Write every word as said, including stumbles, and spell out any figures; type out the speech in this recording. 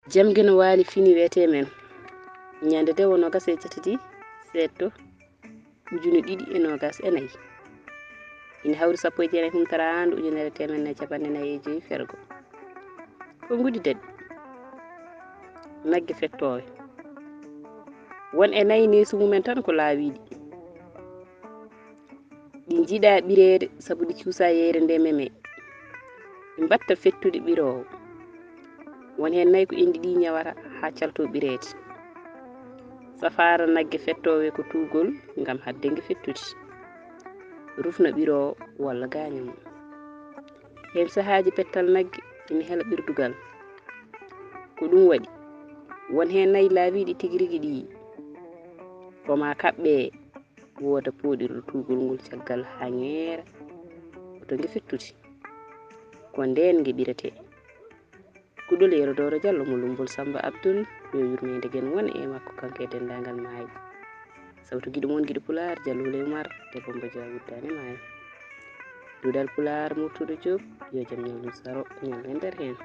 Jamge no waali fini wiyetee men. Ñande nde wonno nogas e tati seeɗto ujune ɗiɗi e nogas e nayi. Ina hawri sappo e jeenayi humtaraandu ujunere teemedde nayi capanɗe nayi e joyi fergo. Ko ngudi daɗi. Nagge fettoowe. Won e nayi neesu mumen tan ko laawiiɗi. Ɗi njiɗa ɓireede sabu ɗi cuusa yeeyre nde meme. Ɗi mbatta fettude ɓiroowo. Won heen nayi ko enɗi ɗi ñawata haa calto ɓireede. Safaara nagge fettoowe ko tuugol ngam haɗde nge fettude. Rufna ɓiroowo walla gaaña mo. Heen sahaaji pettal nagge ina hela ɓirdugal. Ko ɗum waɗi won heen nayi laawiiɗi tigi rigi ɗi ko ma kaɓɓe wooda pooɗirɗo tuugol ngol caggal haa ŋeera. Ko to nge fettude. Ko ndeen nge ɓiretee. Kuɗol Yero Dooro Jallo mo Lumbol Samba Abdul, yo yurmeende gen won e makko kanko e denndaangal maayɓe. Sawtu giɗo mon giɗo Pulaar, Jallo Huley Umar, debbo mbo jeyaa wuddaani maayo. Duɗal Pulaar Murtuɗo Joob, yo jam ñallu saro, ñallu e nder heen.